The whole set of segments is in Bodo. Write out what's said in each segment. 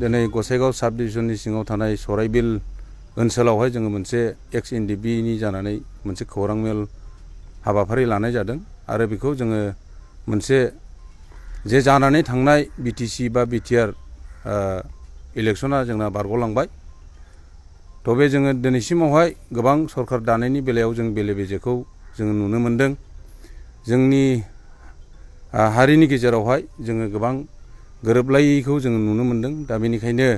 दिनै गसाइगाव साब डिभिजननि सिङाव थानाय सराइबिल ओनसोलावहाय जोङो मोनसे एक्स एनडिपिनि जानानै मोनसे खौरां मेल हाबाफारि लानाय जादों आरो बेखौ जोङो मोनसे जे जानानै थांनाय बिटिसि बा बिटिआर इलेक्सना जोंना बारग'लांबाय थ' बे जोङो दिनैसिमावहाय गोबां सरखार दानायनि बेलायाव जों बेले बेजेखौ जोङो नुनो मोनदों जोंनि हारिनि गेजेरावहाय जोङो गोबां गोरोबलायैखौ जोङो नुनो मोनदों दा बेनिखायनो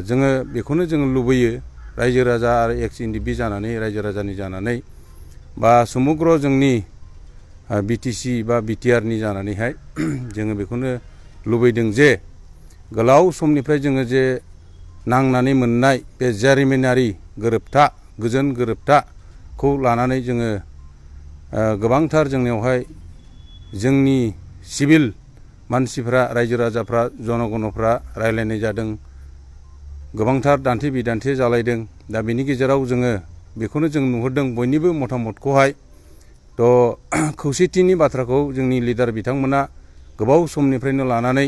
जोङो बेखौनो जोङो लुबैयो रायजो राजा आरो एक्स एनडिपि जानानै रायजो राजानि जानानै बा समग्र जोंनि बिटिसि बा बिटिआरनि जानानैहाय जोङो बेखौनो लुबैदों जे गोलाव समनिफ्राय जोङो जे नांनानै मोननाय बे जारिमिनारि गोरोबथा गोजोन गोरोबथाखौ लानानै जोङो गोबांथार जोंनियावहाय जोंनि सिभिल मानसिफ्रा रायजो राजाफ्रा जनगणफ्रा रायलायनाय जादों गोबांथार दान्थे बिदान्थे जालायदों दा बेनि गेजेराव जोङो बेखौनो जों नुहुरदों बयनिबो मतामतखौहाय थ' खौसेथिनि बाथ्राखौ जोंनि लिडार बिथांमोना गोबाव समनिफ्रायनो लानानै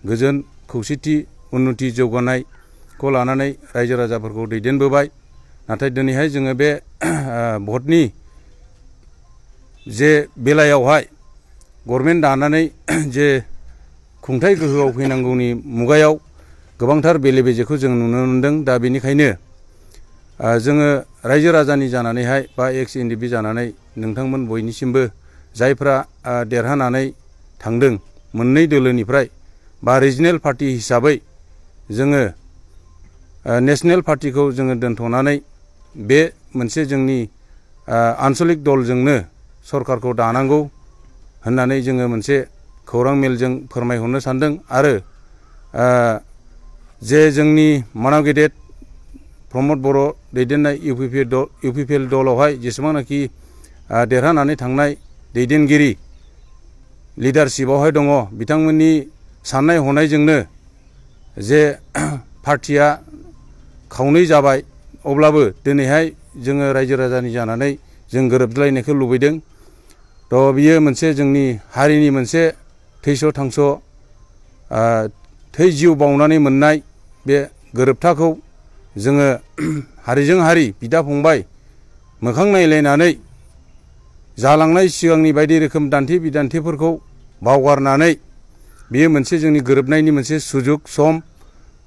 गोजोन खौसेथि उन्नति जौगानायखौ लानानै रायजो राजाफोरखौ दैदेनबोबाय नाथाय दिनैहाय जोङो बे भटनि जे बेलायावहाय गभर्नमेन्ट दानानै जे खुंथाय गोहोआव फैनांगौनि मुगायाव गोबांथार बेले बेजेखौ जों नुनो मोनदों दा बेनिखायनो जोङो रायजो राजानि जानानैहाय बा एक्स एनडिपि जानानै नोंथांमोन बयनिसिमबो जायफ्रा देरहानानै थांदों मोननै दोलोनिफ्राय बा रिजनेल पार्टि हिसाबै जोङो नेशनेल पार्टिखौ जोङो दोनथ'नानै बे मोनसे जोंनि आन्सलिक दलजोंनो सरकारखौ दानांगौ होननानै जोङो मोनसे खौरां मेलजों फोरमायहरनो सानदों आरो जे जोंनि मानाव गेदेर प्रमद बर' दैदेननाय इउपिपिएल दलावहाय जेसेबांनाखि देरहानानै थांनाय दैदेनगिरि लिडारशिपआवहाय दङ बिथांमोननि साननाय हनायजोंनो जे पार्टिया खावनै जाबाय अब्लाबो दिनैहाय जोङो रायजो राजानि जानानै जों गोरोबलायनायखौ लुबैदों थ' बियो मोनसे जोंनि हारिनि मोनसे थैस' थांस' थै जिउ बावनानै मोननाय बे गोरोबथाखौ जोङो हारिजों हारि बिदा फंबाय मोखां नायलायनानै जालांनाय सिगांनि बायदि रोखोम दान्थे बिदान्थेफोरखौ बावगारनानै बेयो मोनसे जोंनि गोरोबनायनि मोनसे सुजुग सम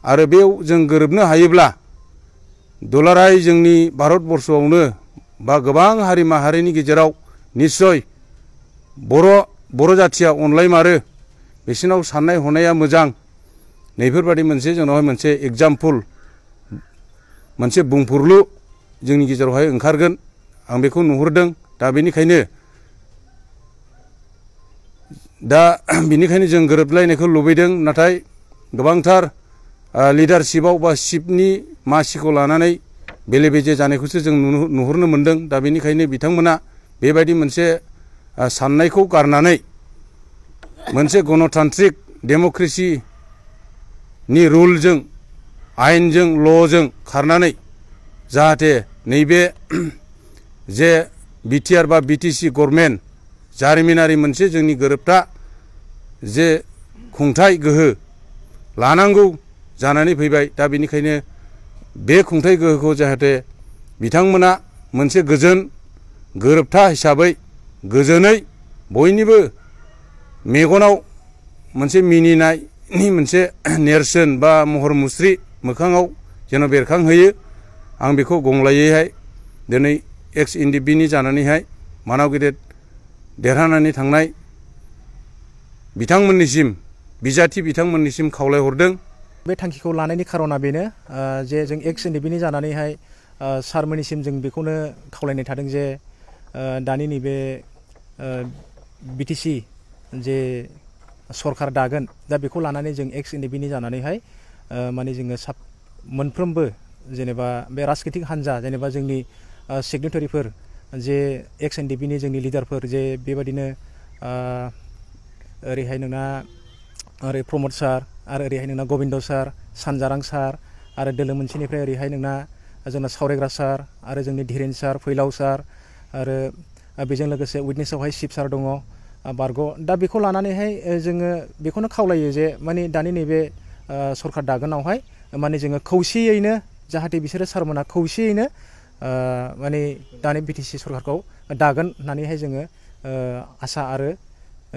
आरो बेयाव जों गोरोबनो हायोब्ला दुलाराय जोंनि भारतबर्षआवनो बा गोबां हारि माहारिनि गेजेराव निस्सय बर' जाथिया अनलायमारो बिसोरनाव साननाय हनाया मोजां नैफोरबादि मोनसे जोंनावहाय मोनसे एग्जाम्पल मोनसे बुंफुरलु जोंनि गेजेरावहाय ओंखारगोन आं बेखौ नुहुरदों दा बेनिखायनो जों गोरोबलायनायखौ लुबैदों नाथाय गोबांथार लिडारशिपआव बा शिपनि मासिखौ लानानै बेले बेजे जानायखौसो जों नुहुरनो मोनदों दा बेनिखायनो बिथांमोना बेबायदि मोनसे साननायखौ गारनानै मोनसे गणतान्त्रिक डेम'क्रेसिनि रुलजों आयेनजों ल'जों खारनानै जाहाथे नैबे जे बिटिआर बा बिटिसि गभर्नमेन्ट जारिमिनारि मोनसे जोंनि गोरोबथा जे खुंथाय गोहो लानांगौ जानानै फैबाय दा बेनिखायनो बे खुंथाय गोहोखौ जाहाथे बिथांमोना मोनसे गोजोन गोरोबथा हिसाबै गोजोनै बयनिबो मेगनाव मोनसे मिनिनायनि मोनसे नेरसोन बा महर मुस्रि मोखाङाव जेन' बेरखांहोयो आं बेखौ गंग्लायैहाय दिनै एक्स एनडिपिनि जानानैहाय मानाव गेदेर देरहानानै थांनाय बिथांमोननिसिम बिजाथि बिथांमोननिसिम खावलायहरदों बे थांखिखौ लानायनि खारना बेनो जे जों एक्स एनडिपिनि जानानैहाय सारमोननिसिम जों बेखौनो खावलायनाय थादों जे दानि नैबे बिटिसि जे सरकार दागोन दा बेखौ लानानै जों एक्स एनडिपिनि जानानैहाय माने जोङो मोनफ्रोमबो जेनेबा बे राजनितिक हान्जा जेनेबा जोंनि सिगनेटारिफोर जे एक्स एनडिपिनि जोंनि लिडारफोर जे बेबायदिनो ओरैहाय नोंना ओरै प्रमद सार आरो ओरैहाय नोंना गबिन्द सार सानजारां सार आरो दोलो मोनसेनिफ्राय ओरैहाय नोंना जोंना सावरायग्रा सार आरो जोंनि धीरेन सार, फैलाव सार आरो बेजों लोगोसे उइटनेसावहाय शिब सार दङ, बारग'। दा बेखौ लानानैहाय जोङो बेखौनो खावलायो जे माने दानि नैबे सरकार दागोनावहाय माने जोङो खौसेयैनो जाहाथे बिसोरो सारमोना खौसेयैनो माने दानि बिटिसि सरकारखौ दागोन होननानैहाय जोङो आसा आरो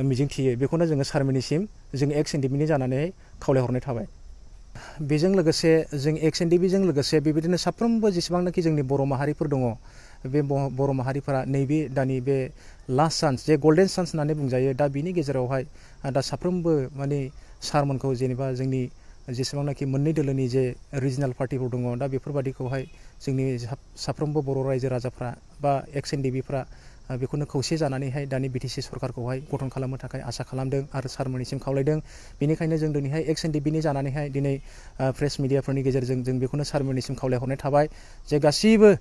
मिजिं थियो। बेखौनो जोङो सारमोननिसिम जों एक्स एनडिपिनि जानानै खावलायहरनाय थाबाय। बेजों लोगोसे जों एक्स एनडिपिजों लोगोसे बेबायदिनो साफ्रोमबो जेसेबांनाखि जोंनि बर' माहारिफोर दङ, बे बर' माहारिफोरा नैबे दानि बे लास्ट चान्स जे गल्डेन चान्स होननानै बुंजायो। दा बिनि गेजेरावहाय दा साफ्रोमबो माने सारमोनखौ जेनेबा जोंनि जेसेबांनाखि मोननै दोलोनि जे रिजनेल पार्टिफोर दङ, दा बेफोरबादिखौहाय जोंनि साफ्रोमबो बर' रायजो राजाफ्रा बा एक्स एनडिपिफ्रा बेखौनो खौसे जानानैहाय दानि बिटिसि सरकारखौहाय गठन खालामनो थाखाय आसा खालामदों आरो सारमोननिसिम खावलायदों। बेनिखायनो जों दिनैहाय एक्स एनडिपिनि जानानैहाय दिनै प्रेस मिडियाफोरनि गेजेरजों जों बेखौनो सारमोननिसिम खावलायहरनाय थाबाय जे गासिबो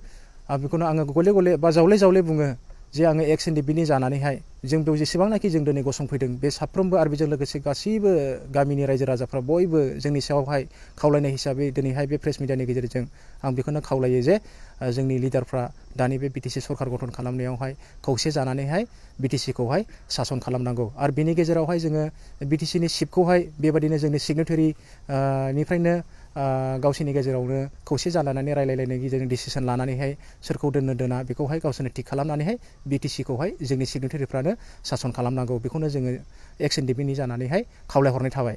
बेखौनो आङो गले गले बा जावले जावले बुङो जे आङो एक्स एनडिपिनि जानानैहाय जों बेयाव जेसेबांनाखि जों दिनै गसंफैदों बे साफ्रोमबो आरो बेजों लोगोसे गासैबो गामिनि रायजो राजाफ्रा बयबो जोंनि सायावहाय खावलायनाय हिसाबै दिनैहाय बे प्रेस मिडियानि गेजेरजों आं बेखौनो खावलायो जे जोंनि लिडारफ्रा दानि बे बिटिसि सरकार गठन खालामनायावहाय खौसे जानानैहाय बिटिसिखौहाय सासन खालामनांगौ। आरो बेनि गेजेरावहाय जोङो बिटिसिनि सिटखौहाय बेबादिनो जोंनि सिगनेटारि निफ्रायनो गावसोरनि गेजेरावनो खौसे जालायनानै रायलायलायनायनि गेजेरजों डिसिसन लानानैहाय सोरखौ दोननो दोना बेखौहाय गावसोरनो थिग खालामनानैहाय बिटिसिखौहाय जोंनि सिगनेटारिफ्रानो सासन खालामनांगौ। बेखौनो जोङो एक्स एनडिपिनि जानानैहाय खावलायहरनाय थाबाय।